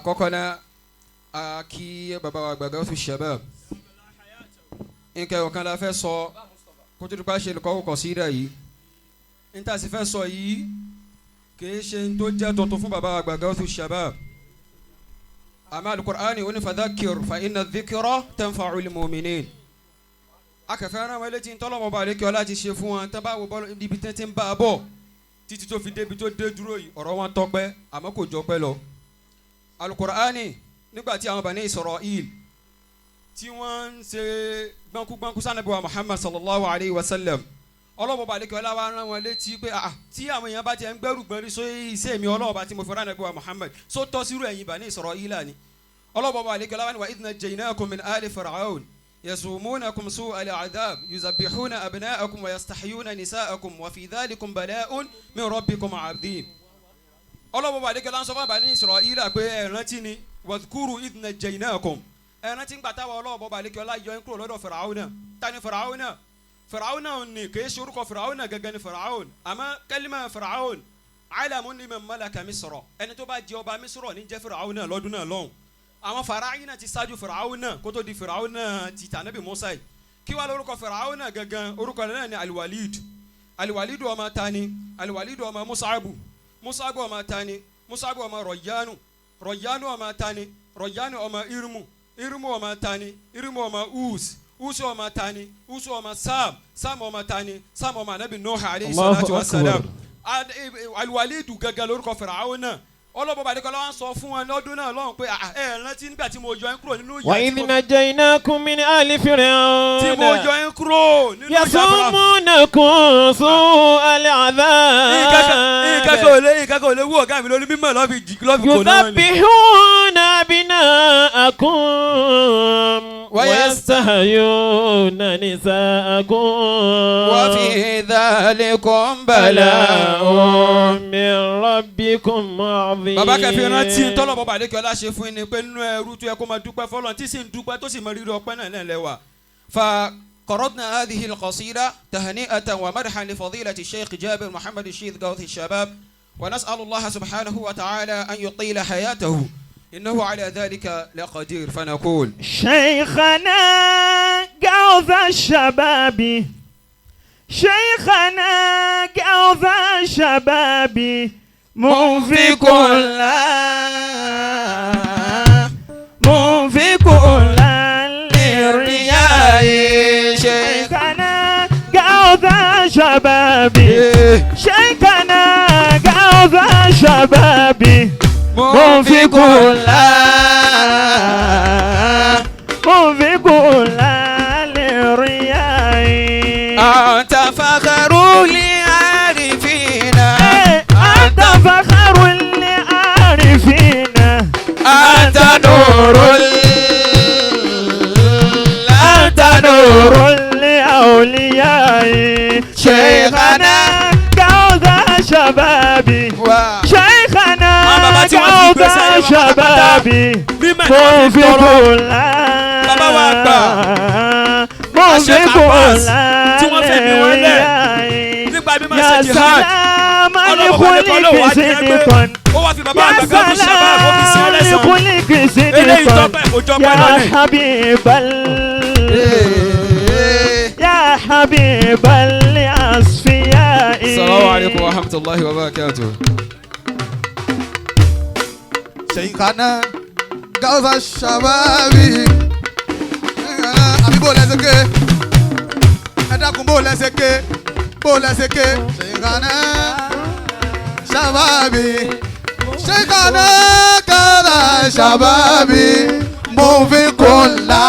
Àkọ́kọ́ náà, a kí bàbá wa gbàgbọ́ fi shabab. Nǹkan ọ̀kan la fẹ́ sọ kó tó dípa ṣe lùkọ́ kọ̀ sí ìdá yìí. Níta sì fẹ́ sọ yìí kìí ṣe ń tó jẹ́ tuntun fún bàbá wa gbàgbọ́ fi shabab. Àmọ́ alukur'ani ó ní fadhakir fa inna dhikra tanfa'ul mu'minin. Akẹ́fẹ́ rán wọn létí ntọ́lọ́mọba àlékè ọlá ti ṣe fún wọn tẹ́ bá wo bọ́ọ̀lù ibi tẹ́ ti ń bá a bọ̀ títí tó fi débi tó dé dúró yìí, ọ̀rọ̀ wọn tọpẹ́ àmọ́ kò jọpẹ́ lọ. Alukur'ani, nígbà tí àwọn Bani Israel tí wọ́n ń ṣe gbọ́nkúgbọ́nkú sanabi wa Muhammad sallallahu alayhi wa sallam, ọlọ́mọba àlekè ọlá wa rán wọn létí pé ah, tí àwọn èèyàn bá ti ń gbẹ́rù gbẹ́rí sóyè iṣẹ́ mi, ọlọ́mọba tí mo fi rán anabi wa Muhammad só tọ́ sírú ẹ̀yin Bani Israel ni. Ọlọ́mọba àlekè ọlá wa ni wa idh najjaynakum min ali Fir'aun yasumunakum su'a al'adhab yuzabbihuna abna'akum wa yastahyuna nisa'akum wa fi dhalikum bala'un min rabbikum 'adhim. Ọlọ́mọba àlekè ọlá ń sọ fún Bani Israel pé ẹ rántí ni, wadhkuru idh najjaynakum, ẹ rántí ńgbà táwa ọlọ́mọba àlekè ọlá yọ ẹ́ kúrò lọ́dọ̀ Fir'auna. Tani Fir'auna? Fir'auna ni kì í ṣe orúkọ Fir'auna gẹ́gẹ́ ni Fir'aun, àmọ́ kẹ́límà Fir'aun alamun liman malaka Misra, ẹni tó bá jẹ ọba Misra ní jẹ́ Fir'auna lọ́dún náà lọ́hùn. Àwọn Fáráò ti ṣáájú Fir'auna kó tó di Fir'auna ti tànàbí Musa yìí. Kí wàá lórúkọ Fir'auna gangan? Orúkọ rẹ̀ náà ni Alwalid. Alwalid ọmọ tani? Alwalid ọmọ Musabu. Musabu ọmọ tani? Musabu ọmọ Rọ̀yánu. Rọ̀yánu ọmọ tani? Rọ̀yánu ọmọ Irmu. Irmu ọmọ tani? Irmu ọmọ Us. Us ọmọ tani? Us ọmọ Sam. Sam ọmọ tani? Sam ọmọ anabi Nuh alayhi Allahu salatu wa salam. akbar. Alwalidu gangan lórúkọ Fir'auna. Ọlọ́bọ̀ bàdékọ́ lọ́wọ́ sọ fún wọn lọ́dún náà lọ́hùn pé ah, ẹ rántí nígbà tí mo yọ ẹ́ kúrò nínú ìyà وإذ tí mo نجيناكم من آل فرعون tí mo yọ ẹ́ kúrò nínú ìyà Fáráò. يسومونكم سوء Nǹkan العذاب kan ò lè, nǹkan kan ò lè wú ọ̀gá mi lórí mímọ̀ lọ́fi jì lọ́fi kò náà ni. يذبحون أبناءكم ويستحيون نساءكم وفي ذلكم بلاء بلاء من ربكم عظيم. Bàbá kẹfì rántí tọ́lọ̀ bọ́ba àdékẹ́ ọlá ṣe fún yín ni pé nínú ẹrú tó yẹ kó máa dúpẹ́ fọlọ́n tí sì ń dúpẹ́ tó sì mọ rírì ọpẹ́ náà lẹ́wà. فقرضنا هذه القصيدة تهنئة ومدحا لفضيلة الشيخ جابر محمد الشيخ غوث الشباب، ونسأل الله سبحانه وتعالى أن يطيل حياته، إنه على ذلك لقدير. فنقول: شيخنا غوث الشباب، شيخنا غوث الشباب، منفق لا منفق لا للرياء. شيخنا غوث الشباب، شيخنا غوث الشباب، منفق لا منفق لا للرياء. أنت فخر لعارفين. أنت فخر للعارفين. أنت نور، أنت نور نور لأولياء. شيخنا غوث الشباب، شيخنا Àwọn bàbá tí wọ́n ti غوث gbèsè ayé wọn الشباب، mímọ̀ ni wọ́n fi منفق tọrọ. لا Bàbá wa àgbà, منفق Abbas, لا tí wọ́n fẹ̀mí wọn lẹ̀ nípa bí máa ṣe يا jihad. سلام Ọlọ́mọ bá lè لخلق wá jẹ́ pé صدقا. ó wá fi bàbá يا àgbà kan fi ṣàbá ó fi sí سلام ẹlẹ́sàn. لخلق Eléyìí صدقا. tọ́pẹ́ kò jọpẹ́ يا lọ́nìí. حبيب يا حبيب الأصفياء. السلام عليكم ورحمة الله وبركاته. شيخنا غوث الشباب، àbí bó lẹsẹ̀ ké? Ẹ dákun, bó lẹsẹ̀ ké? Bó lẹsẹ̀ ké? شيخنا شباب، شيخنا غوث الشباب، منفق لا